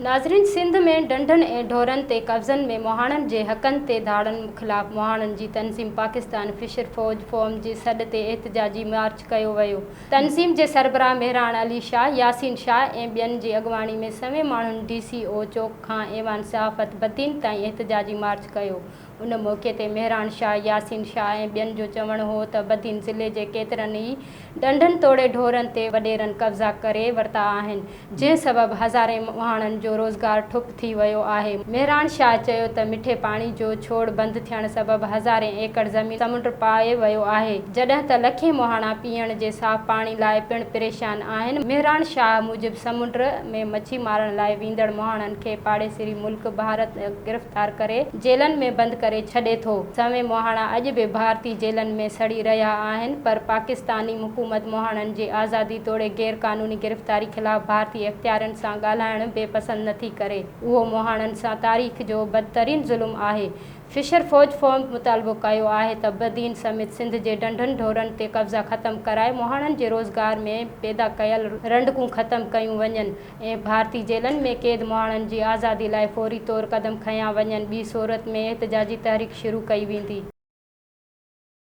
ناظرين سنڌ ۾ ڍنڍن ۽ ڍورن تي قبضن ۾ مهاڻن جي حقن تي ڌاڙن خلاف مهاڻن جي تنظيم پاڪستان فشر فوج فورم جي سڏ تي احتجاجي مارچ ڪيو ويو. تنظيم جي سربراهه مهراڻ علي شاهه، ياسين شاهه ۽ ٻين جي اڳواڻي ۾ سوين ماڻهن ڊي سي او چوڪ کان ايوان صحافت بدين تائين احتجاجي مارچ ڪيو. ان موقعي تي مهراڻ شاهه، ياسين شاهه ۽ ٻين جو چوڻ هو ته بدين ضلعي جي ڪيترن ئي ڍنڍن توڙي ڍورن تي وڏيرن قبضا ڪري ورتا آهن، جنهن سبب هزارين مهاڻن جو روزگار ٺپ ٿي ويو آهي. مهراڻ شاهه چيو ته مٺي پاڻي جو ڇوڙ بند ٿيڻ سبب هزارين ايڪڙ زمين سمنڊ پائي ويو آهي، جڏهن ته لکين مهاڻا پيئڻ جي صاف پاڻي لاء پڻ پريشان آهن. مهراڻ شاهه موجب سمنڊ ۾ مڇي مارڻ لاء ويندڙ مهاڻن کي پاڙيسري ملڪ ڀارت گرفتار ڪري جيلن ۾ بند ڪري ڇڏي ٿو. سوين مهاڻا اڄ به ڀارتي جيلن ۾ سڙي رهيا آهن پر پاڪستاني حڪومت مهاڻن جي آزادي توڙي غير قانوني گرفتاري خلاف ڀارتي اختيارين سان ڳالهائڻ به پسند نٿي ڪري. اهو مهاڻن سان تاريخ جو بدترين ظلم آهي. فشر فوج فورم مطالبو ڪيو آهي ته بدين سميت سنڌ جي ڍنڍن ڍورن تي قبضا ختم ڪرائي مهاڻن جي روزگار ۾ پيدا ڪيل رنڊڪون ختم ڪيون وڃن. ۽ ڀارتي جيلن ۾ قيد مهاڻن جي آزادي لاء فوري طور قدم کنيا وڃن، ٻي صورت ۾ احتجاجي تحريڪ شروع ڪئي ويندي.